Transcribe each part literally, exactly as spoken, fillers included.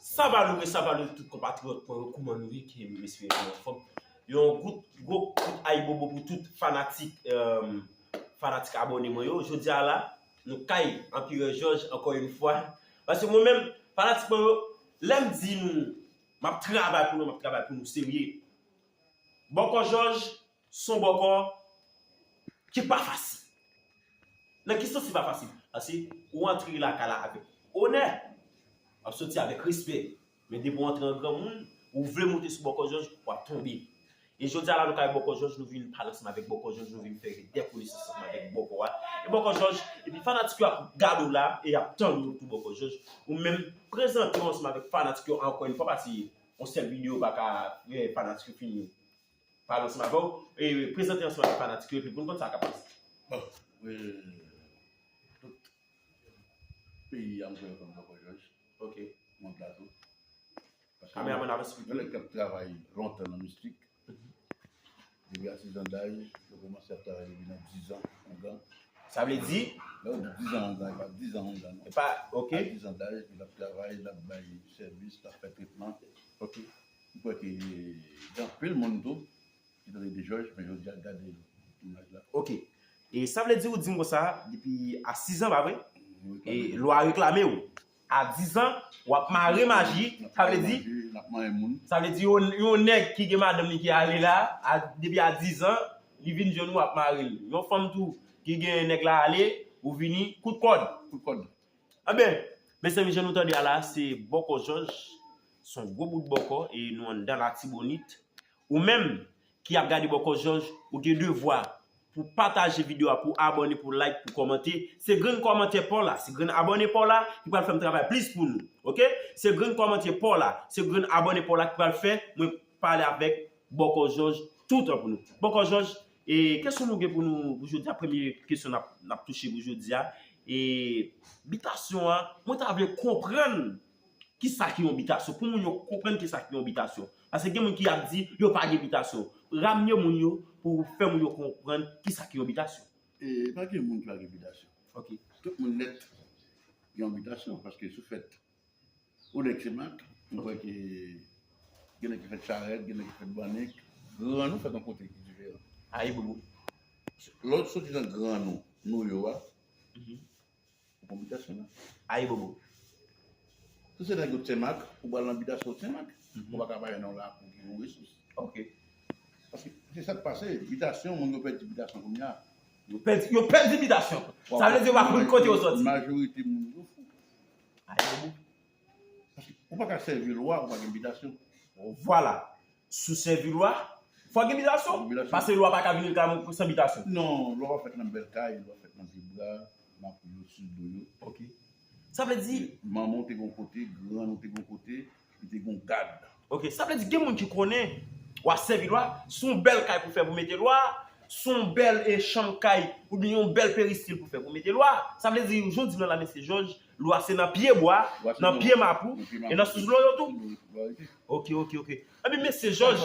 Savalou e savalou tout konpatriyòt mwen yo, kouman nou ye? Ke m espere nou anfòm. Yon gout, gwo kout ayibobo pou tout fanatik, euh, fanatik abòne mwen yo. Jodi a la, nou kay Anpirè Jòj ankò yon fwa. Paske mwen menm, fanatik mwen yo, lè m di nou, m ap travay pou nou, m ap travay pou nou serye. Bòkò Jòj, se yon bòkò ki pa fasil. Nan ki sans li pa fasil? Paske ou antre lakay la avèk onè, w ap soti avèk respè. Men depi w antre an granmoun, ou vle moute sou Bòkò Jòj, w ap tonbe. E jodi a la, nou kay Bòkò Jòj, nou vin pale ansanm avèk Bòkò Jòj, nou vin fè de konesans ansanm avèk Bòkò a. E Bòkò Jòj, epi fanatik yo ap gade w la, e y ap tann ou tou Bòkò Jòj. Ou menm, prezante w ansanm avèk fanatik yo ankò yon fwa, paske yon sèl videyo pa ka fè fanatik yo fin pale ansanm avè w, e prezante ansanm avèk fanatik yo, epi pou n konn sa k ap pase. Bon, e, tout peyi a, m kwè yo konn Bòkò Jòj. Ok. Mond la tou. Paske kameramann, avanse pito. Yon nèg k ap travay lontan nan mistik. Depi a sizan daj, yo kòmanse ap travay depi nan dizan, angan. Sa vle di? Lè yo di dizan, angan, e pa dizan, angan, non. E pa, ok. A dizan daj, l ap travay, l ap bay sèvis, l ap fè tretman. Ok. M kwè ke gen anpil moun tou ki tande de Jòj, men jodi a gade imaj la. Ok. E sa vle di ou di m konsa, depi a sizan, pa vre? Wi, e lwa reklame w. A dizan, w ap mare maji, sa vle di, n ap mare moun. Sa vle di yon, yon nèg ki gen madanm li ki ale la, a, depi a dizan, li vin jwenn ou ap mare l. Yon fanm tou ki gen nèg la ale, ou vini, kout kòd. Kout kòd. Anben, mezanmi, jan nou tande a la, se Bòkò Jòj, se yon gwo bout bòkò, e nou anndan Latibonit. Ou menm ki ap gade Bòkò Jòj, ou gen devwa pou pataje videyo a, pou abòne, pou like, pou kòmante. Se grenn kòmantè pa w la, se grenn abòne pa w la ki pral fè m travay plis pou nou. Ok? Se grenn kòmantè pa w la, se grenn abòne pa w la ki pral fè mwen pale avèk Bòkò Jòj toutan pou nou. Bòkò Jòj, e kesyon nou gen pou nou pou jodi a, premye kesyon n ap, n ap touche pou jodi a, e bitasyon an, mwen ta vle konprann kisa ki yon bitasyon, pou moun yo konprann kisa ki yon bitasyon. Paske gen moun ki ap di yo pa gen bitasyon. Ramye moun yo pou fè moun yo konprann kisa ki yon bitasyon. E pa gen moun ki pa gen bitasyon. Ok. Tout moun nèt gen yon bitasyon, paske sou fèt ou nèg Senmak, m kwè ke gen nèg ki fèt Charèt, gen nèg ki fèt Bannèk. Grann ou fèt yon kote ki diferan. Ayibobo. Lè w soti nan grann ou, Nouyò a, mhm, ou pran bitasyon la. Ayibobo. Si se nèg ou Senmak, ou pral nan bitasyon ou Senmak. Mhm. Ou pa ka pa jwenn yon lakou ki yon resous. Ok. Paske se sa k pase, bitasyon, moun yo pèdi bitasyon kounye a. Yo pèdi, yo pèdi bitasyon. Sa vle di yo pa konn kote yo soti. Majorite moun yo fou. Ayibobo. Paske ou pa ka sèvi lwa, ou pa gen bitasyon. Vwala. Si w sèvi lwa, fò gen bitasyon. Bitasyon. Paske lwa pa ka vini lakay mwen san bitasyon. Non, lwa pa fèt nan bèl kay, lwa fèt nan vye bra, mapou yo sou do yo. Ok. Sa vle di manman w te gon kote, grann ou te gon kote, li te gon gad. Ok, sa vle di gen moun ki konnen w ap sèvi lwa, se yon bèl kay pou fè pou mete lwa, se yon bèl, e, chanm kay, oubyen yon bèl peristil pou fè pou mete lwa. Sa vle di, jodi a la, mesye Jòj, lwa se nan pye bwa, nan pye mapou, e nan sous dlo yo tou. Ok, ok, ok. Epi mesye Jòj,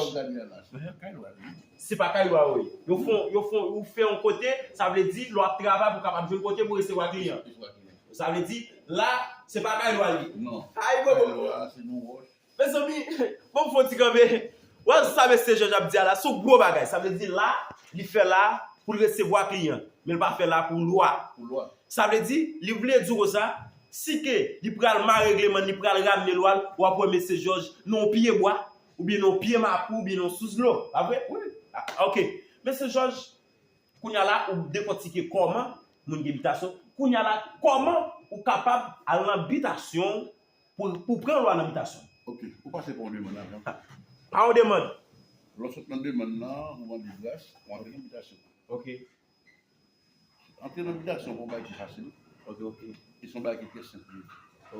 se pa kay lwa, wi. Yo fon, yo fon, ou fè yon kote, sa vle di lè w ap travay pou w kapab jwenn kote pou resevwa kliyan. Sa vle di la, se pa kay lwa li ye. Ayibobo. Mezanmi, bon, m fè yon ti kanpe. Wè sa mesye Jòj ap di a la, se yon gwo bagay. Sa vle di la, li fè la pou l resevwa kliyan, men l pa fè la pou lwa. Pou lwa. Sa vle di, li vle di w konsa, si ke li pral mare regleman, li pral ramne lwa l, w ap wè mesye Jòj nan yon pye bwa, oubyen nan yon pye mapou, oubyen nan yon sous dlo. Pa vre? Wi. Ah, ok. Mesye Jòj, kounye a la, ou dekòtike kòman moun gen bitasyon. Kounye a la, kòman ou kapab al nan bitasyon pou, pou pran lwa nan bitasyon. Ok, ou pase pa yon demann avan. Pa yon demann. Lè w sot nan demann nan, ou mande gras, ou antre nan bitasyon. Ok. Antre nan bitasyon pa yon bagay ki fasil. Ok, ok. E se yon bagay ki trè senp li ye.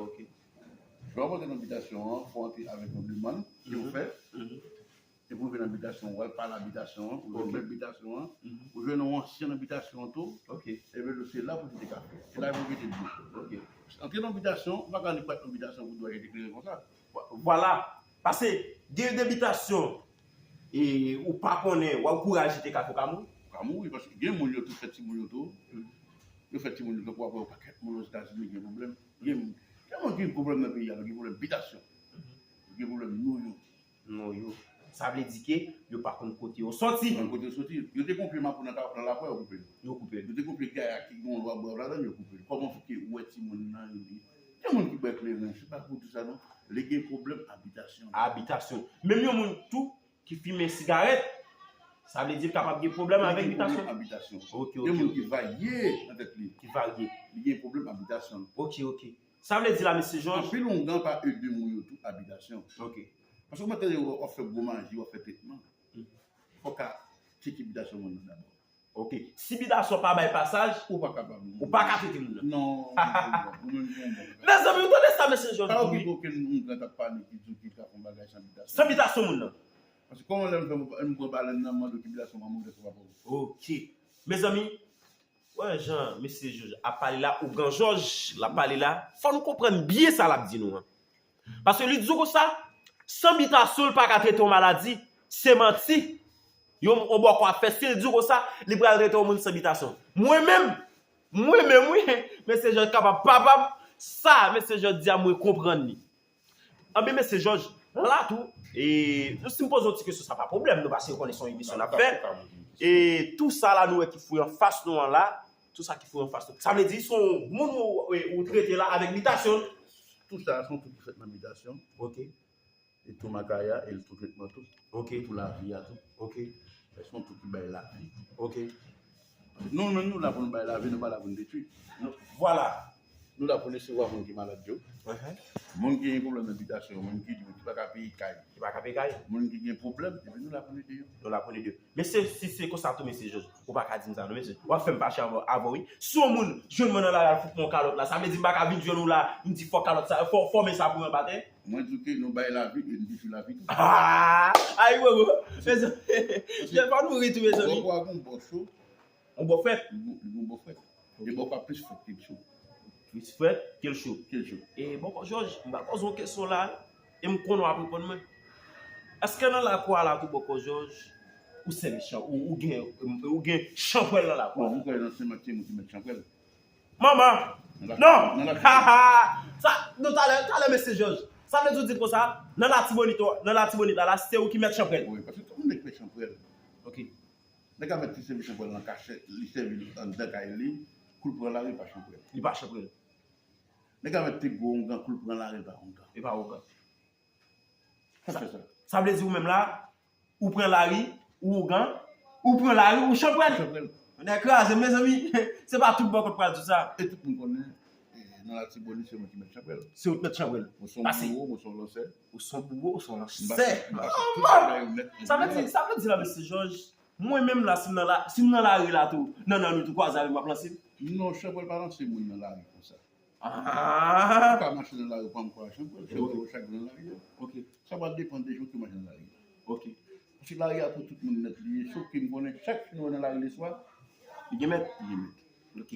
Ok. Lè w ap antre nan bitasyon an, fò w antre avèk yon demann ke w fè. Mhm. Epi w rive nan bitasyon an, w al pale a bitasyon an, ou jwenn mèt bitasyon an, ou jwenn yon ansyen nan bitasyon an tou. Ok. Epi se la pou kite kafe. Se la pou kite dlo. Ok. Antre nan bitasyon, ou pa ka annik bat nan bitasyon pou dlo a jete kleren konsa. Vwala. Paske gen de bitasyon, e, ou pa konnen, w ap kouraje te ka fè w ka mouri. Ou ka mouri, paske gen moun yo tou fè timoun yo tou. Yo fè timoun yo tou, w ap wè yon pakèt moun Ozetazini gen pwoblèm. Gen, gen moun ki gen pwoblèm nan peyi a, yo gen pwoblèm bitasyon. Gen pwoblèm nou yo. Nou yo. Sa vle di ke yo pa konn kote yo soti. Konn kote yo soti. Yo te gon pye mapou nan ka-, nan lakwè, yo koupe l. Yo koupe l. Yo te gon pye gaya ki gon lwa bwav ladan l, yo koupe l. Kòman fè ke ou wè timoun nan, li, gen moun ki bwè kleren, se pa pou di sa non. Li gen pwoblèm abitasyon. Abitasyon. Menm yon moun tou ki fimen sigarèt, sa vle di l kapab gen pwoblèm avèk abitasyon. Gen pwoblèm abitasyon. Ok, ok, ok. Gen moun ki varye nan tèt li. Ki varye. Li gen pwoblèm abitasyon. Ok, ok. Sa vle di la, mesye Jòj? Anpil oungan pa ede moun yo tou abitasyon. Ok. Paske w mèt tande w ap fè gwo maji, w ap fè tretman. Fò w ka tcheke abitasyon moun nan dabò. Ok. Si abitasyon pa bay pasaj, ou pa kapab. Ou pa ka trete moun nan. Non, ou menm, ou menm, ou menm. Mezanmi, ou tande sa, mesye Jòj? Pa okipe okenn oungan k ap pale ki di w ki ka fè yon bagay san abitasyon. San abitasyon moun nan. Paske kòman lè m fè m, m pran balèn nan, m mande w ki abitasyon manman w, lè sa pa bon. Ok. Mezanmi, wè jan mesye Jòj ap pale la, oungan Jòj, l ap pale la, fò nou konprann byen sa l ap di nou an. Paske li di w konsa, san abitasyon, l pa ka trete yon maladi, se manti. Yon, yon bòkò ap fè, si l di w konsa, li pral trete yon moun san abitasyon. Mwen menm, mwen menm, wi, mesye Jòj kapab pa pa m, sa mesye Jòj di a, mwen konprann li. Anben, mesye Jòj, la tou, e, nou, si m poze yon ti kesyon, sa pa pwoblèm, nou, paske yo konnen se yon emisyon n ap fè. E tou sa la, nou wè ki fou anfas nou an la, tou sa ki fou anfas nou. Sa vle di, se yon moun ou, ou, ou trete la avèk bitasyon. Tou sa, se yon tou ki fèt nan bitasyon. Ok. E tou makaya, e tou tretman tou. Ok. Tou lavi a tou. Ok. Se yon tou ki bay lavi. Ok. Nou menm, nou la pou nou bay lavi, nou pa la pou nou detwi. Nou, vwala. Nou la pou nou resevwa moun ki malad yo. Moun ki gen pwoblèm nan bitasyon, moun ki, ki pa ka peye kay. Ki pa ka peye kay. Moun ki gen pwoblèm, epi nou la pou nou ede yo. Nou la pou nou ede yo. Mesye, si se konsa tou, mesye Jòj, ou pa ka di m sa non, mesye. W ap fè m fache avè, avè w, wi. Si yon moun jwenn mwen nan lari, al fout mwen yon kalòt la, sa vle di m pa ka vin jwenn ou la, m di fò kalòt sa, fò, fò men sa pou mwen batè? Mwen di w ke nou bay lavi e nou detwi lavi tou. Ah! Ay, bòkò. Mezanmi, fò nou ri tou, mezanmi. Bòkò a gon bò cho. Yon bò frèt. Li gon, li gon bò frèt. E bòkò a plis frèt ke l cho. Plis frèt ke l cho. Ke l cho. E bòkò Jòj, m pral poze w yon kesyon la, e m konnen w ap reponn mwen. Èske nan lakou a la tou bòkò Jòj, ou sèvi chan-, ou, ou gen, ou gen chanpwèl nan lakou a? Bon, m kwè nan se mwen ki mèt chanpwèl. Manman! Non! Sa, nou talè, talè mesye Jòj. Sa vle di w di konsa, nan Latibonit, nan Latibonit la, la, se ou ki mèt chanpwèl. Wi, paske tout moun nèk mèt chanpwèl. Ok. Nèg la mèt li sèvi chanpwèl nan kachèt, li sèvi l anndan kay li, kou l pran lari, li pa chanpwèl. Li pa chanpwèl. Nèg la mèt te gwo oungan, kou l pran lari, li pa oungan. Li pa oungan. Sa, sa vle di ou menm la, ou pran lari, ou oungan, ou pran lari, ou chanpwèl. Chanpwèl. Nèg kraze, mezanmi, se pa tout bòkò k pral di w sa. E tout moun konnen, e, nan Latibonit, se mwen ki mèt chanpwèl. Se ou k mèt chanpwèl. Mwen se yon bouro, mwen se yon lansè. Ou se yon bouro, ou se yon lansè. M pase, m pase tout bagay yo nèt. Sa vle di, sa vle di la, mesye Jòj, mwen menm la, si m nan la, si m nan lari la tou, nan, nan lari tou, kwaze avè m, w ap lanse m? Non, chanpwèl pa lanse moun nan lari konsa. Ah! Ou ka mache nan lari, ou pa ankò al chanpwèl, chanpwèl yo chak jou nan lari a. Ok. Sa va depann de jan ou te mache nan lari a. Ok. Paske lari a pou tout moun nèt li ye, sof ke m konnen chak fi nou wè nan lari leswa, li gen mèt. Li gen mèt. Ok.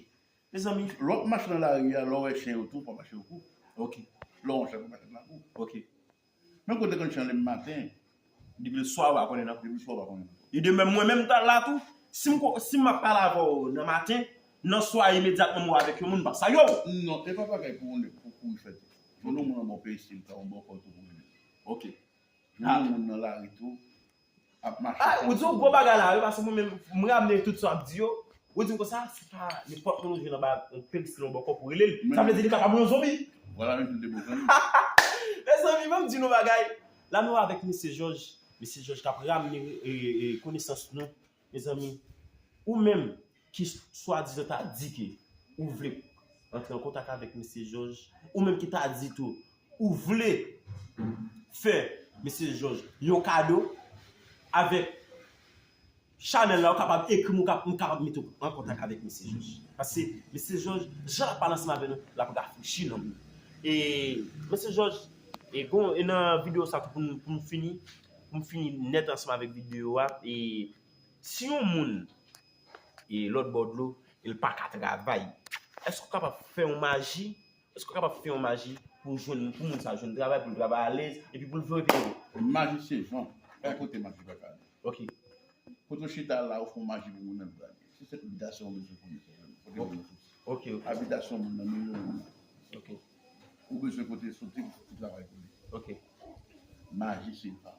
Mezanmi, lè w ap mache nan lari a, lè w wè chen yo tou, fò w mache yo kou. Ok. Lè w wè yon chat, fò w mache lakou. Ok. Menm kote konn chan lè maten. Depi l swa, w pa konnen nan. Depi l swa, w pa konnen nan. E de menm, mwen menm, m ta la tou, si m ko-, si m ap pale avè w nan maten, nan swa, imedyatman, m wè avèk yon moun, m ap salye w. Non, e pa bagay pou yon nèg pou kouri fè tou. Jwenn yon moun anba yon peristil, ka yon bòkò tou pou li. Ok. Jwenn yon moun nan lari tou, ap mache. Ah, ou di yon gwo bagay la, wi, paske mwen menm, m ramne tout sa w ap di yo. Ou di m konsa, se pa nenpòt moun ou jwenn anba yon peristil, yon bòkò pou rele l. Sa vle di li kapab yon zonbi. Vwala, menm tou de bon zanmi. Mezanmi, ban m di nou bagay. La nou avèk mesye Jòj. Mesye Jòj k ap ramne, e, e, konesans nou. Mezanmi, ou menm ki swadizan ta di ke ou vle antre an kontak avèk mesye Jòj, ou menm ki ta di tou, ou vle fè mesye Jòj yon kado avèk chanèl la, ou kapab ekri m, ou kap-, m kapab mete w an kontak avèk mesye Jòj. Paske mesye Jòj, jan l ap pale ansanm avè nou, l ap rafrechi nanm nou. E mesye Jòj, e gon, e nan videyo sa tou pou nou, pou nou fini, pou m fini nèt ansanm avèk videyo a, e si yon moun e lòt bò dlo, e l pa ka travay, èske w kapab fè yon maji? Èske w kapab fè yon maji pou jwenn, pou moun sa jwenn travay, pou l travay alèz, epi pou l vin repete? Maji se van. Pa kote maji pa ka ale. Ok. Kote w chita la, ou fè yon maji pou moun nan, li prale. Se sèl abitasyon ou bezwen konnen sèlman. Kote moun nan soti. Ok, ok. Abitasyon moun nan, milyon moun nan. Ok. Ou bezwen kote l soti pou travay pou li. Ok. Maji se van.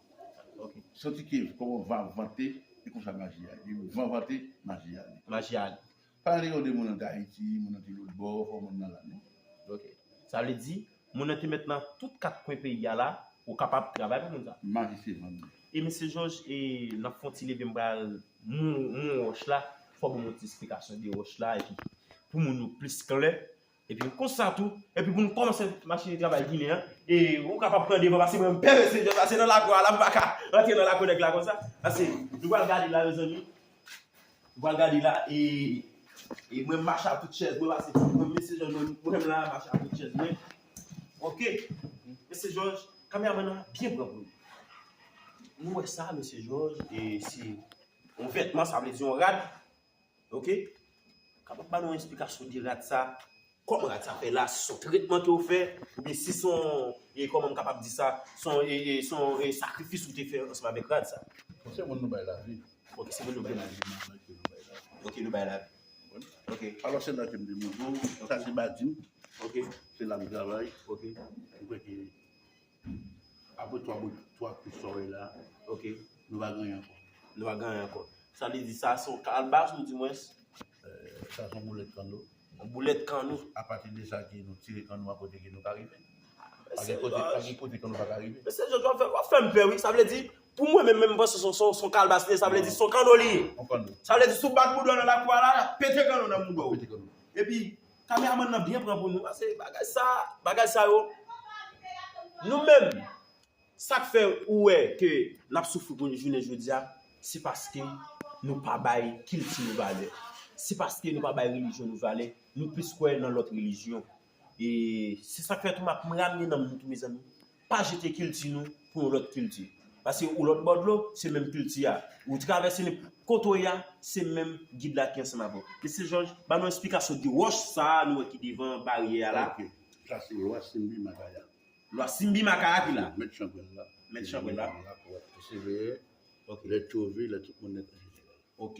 Ok. Santi ke kòman van ap vante, e konsa maji a ye. Van vante, maji a ale. Maji a ale. Pa andeyo de moun nan te Ayiti, moun nan te lòtbò, fò moun nan la, non. Ok. Sa vle di, moun nan te mèt nan tout kat kwen peyi a la, ou kapab travay pou moun sa. Maji se van. E mesye Jòj, e n ap fè yon ti leve, m pral mou, mou wòch la, fò ban m yon ti esplikasyon de wòch la, epi pou moun yo plis klè, epi konsa tou, epi pou nou kòmanse mache travay Ginen an, e ou kapab pran devan, pase mwen m pè mesye Jòj, pase nan lakou a la, m pa ka rantre nan lakou nèg la konsa, pase nou pral gade la, mezanmi. Ou pral gade la, e, e mwen mache ak tout chèz mwen, pase mwen, mesye Jòj, mwen, mwen menm la, mache ak tout chèz mwen. Ok. Mesye Jòj, kameramann nan byen pran pou nou. Nou wè sa, mesye Jòj, e se yon vètman, sa vle di yon rad. Ok. Kapab ba nou yon esplikasyon de rad sa, kòman rad sa fè la, si se yon tretman ke w fè, oubyen si se yon, e kòman m kapab di sa, se yon, e, e, se yon, e, sakrifis ou te fè ansanm avèk rad sa. Se moun nou bay lavi. Ok, se moun nou bay lavi. Ok, nou bay lavi. Ok. Alò, se la ke m te montre w, sa se badi m. Ok. Se la m travay. Ok. M kwè ke apre twa bout, twa kou sa w wè la, ok, nou pa gen anyen ankò. Nou pa gen anyen ankò. Sa vle di sa se yon kalbas ou di mwens? Eh, sa se yon boulèt kanno. Yon boulèt kanno. Apati de sa ke nou tire kanno a kote ke nou ka rive. Pa gen kote, pa gen kote kanno pa ka rive. Mesye Jòj, w ap fè, w ap fè m pè, wi. Sa vle di, pou mwen menm, menm, m panse se yon, se yon, se yon kalbas li ye. Sa vle di, se yon kanno li ye. Yon kanno. Sa vle di, si w bat bouda w nan lakou a la, l ap pete kanno nan bouda w. Pete kanno. Epi, kameramann nan byen pran pou nou, pase bagay sa, bagay sa yo, nou menm, sa k fè ou wè ke n ap soufri pou jounen jodi a, se paske nou pa bay kilti nou valè. Se paske nou pa bay relijyon nou valè. Nou plis kwè nan lòt relijyon. E se sa k fè tou m ap, m ramne nan moun tou, mezanmi. Pa jete kilti nou pou yon lòt kilti. Pase ou lòt bò dlo, se menm kilti a. Ou travèse nenpòt kote w ye a, se menm gid la ki ansanm avè w. Mesye Jòj, ba nou esplikasyon de wòch sa a nou wè ki devan baryè a la. Ok. Sa se lwa Simbi Makaya. Lwa Simbi Makaya ki la. Mèt chanpwèl la. Mèt chanpwèl la. Simbi Makaya, pou wè ki sevè. Ok. Lè tchove, lè tout moun nèt an jeneral. Ok.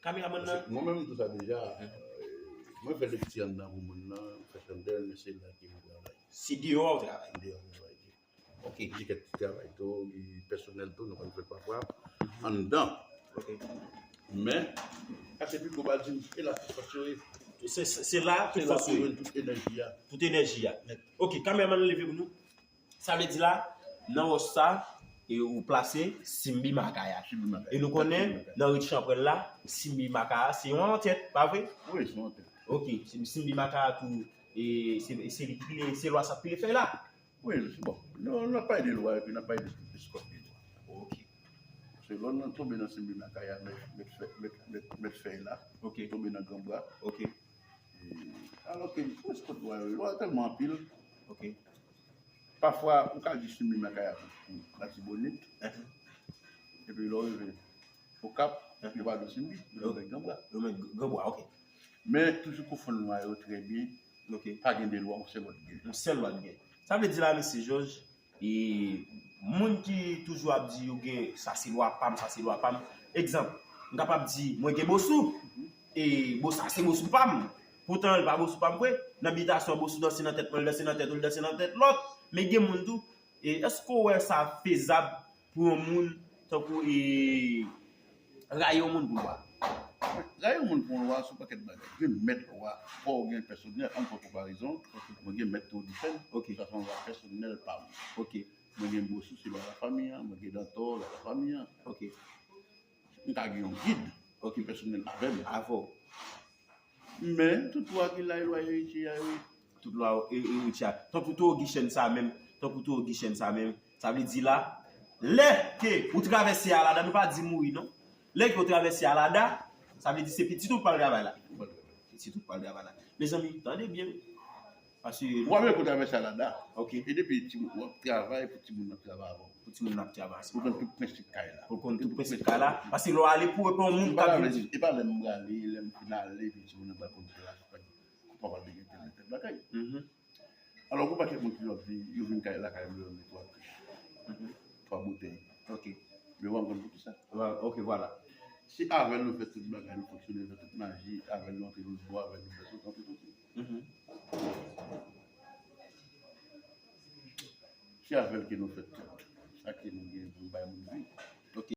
Kameramann nan. Mwen menm, m di w sa deja, eh, mwen fè lekti anndan pou moun nan, m fè chandèl, men se la ke m travay. Se deyò w travay. Se deyò m travay. Ok. Dikèt ti travay tou, li pèsonèl tou, nou konn fè l pafwa. Anndan. Ok. Men, sa se pi gwo badi m, e la tout fòs yo ye. Se, se, se la tout fòs yo ye. Se la pou jwenn tout enèji a. Tout enèji a. Nèt. Ok, kameramann nan leve pou nou. Sa vle di la, nan wòch sa, e ou plase Simbi Makaya. Simbi Makaya. E nou konnen, nan rit chanpwèl la, Simbi Makaya, se yon antèt, pa vre? Wi, se yon antèt. Ok, Simbi, Simbi Makaya tou, e se, se li ki pile, se lwa sa pile fèy la. Wi, bon, nou, n ap pale de lwa, epi n ap pale de tout eskòt de lwa. Ok. Se lè w tonbe nan Simbi Makaya, mèt, mèt fè, mèt, mèt, mèt fèy la, ok, tonbe nan granbra. Ok. E, alò ke eskòt lwa yo, lwa yo tèlman anpil. Ok. Pafwa, ou ka di Simbi Makaya pou, pou Latibonit. Epi lè w rive Okap, yo pa di w Simbi, yo di w Granbra. Yo met Granbra, ok. Men toujou konfonn lwa yo trè byen. Ok. Pa gen de lwa, yon sèl lwa ki gen. Yon sèl lwa ki gen. Sa vle di la, mesye Jòj, e moun ki toujou ap di yo gen, sa se lwa pa m, sa se lwa pa m. Egzanp, m kapab di, mwen gen bosou, e bo-, sa se bosou pa m. Poutan, li pa bosou pa m vre. Nan bitasyon, bosou danse nan tèt mwen, li danse nan tèt ou, li danse nan tèt lòt. Men gen moun tou, e èske w wè sa fezab pou yon moun tankou, e, rayi yon moun pou lwa? Rayi yon moun pou yon lwa, se yon pakèt bagay. Gen mèt lwa, fò w gen pèsonèl, ann fè konparezon, mwen gen mèt tradisyèl, ok, sa se yon lwa pèsonèl pa mwen. Ok. Mwen gen bosou, se lwa lafanmi an, mwen gen dantò, lwa lafanmi an. Ok. M ka gen yon gid, ok, ki pèsonèl avè m. Avè w. Men, tout lwa ki la, e lwa eritye a, wi. Tout lwa e-, eritye a. Tankou Towo Gichèn sa menm, tankou Towo Gichèn sa menm, sa vle di la, lè ke ou travèse Alada, nou pa di mouri non. Lè ke ou travèse Alada, sa vle di se pitit ou k pral travay la. Pitit ou k pral travay la. Mezanmi, tande byen. Paske ou pa menm pou travèse Alada. Ok. E depi timoun, w ap travay pou timoun nan travay avè w. Pou timoun nan travay ansanm avè w. Pou konn tout prensip kay la. Pou konn tout prensip kay la. Paske lè w ale pou reponn yon moun k ap vin di. E pa lè m prale, lè m fin ale, epi timoun nan pral konn klas, papa l te gen tèl, tèl bagay. Mhm. Alò, gon pakèt moun ki ap vin, yo vin kay lakay mwen, yo met twa kich, twa boutèy. Ok. Men w ap konn poukisa. Ok, vwala. Se avè l nou fè tout bagay, nou fonksyone, nou fè tout maji, avè l nou antre lòtbò, avè l nou fè tout, antre tout. Mhm. Se avè l ke nou fè tout. Sa ke nou gen pou bay moun vi. Ok,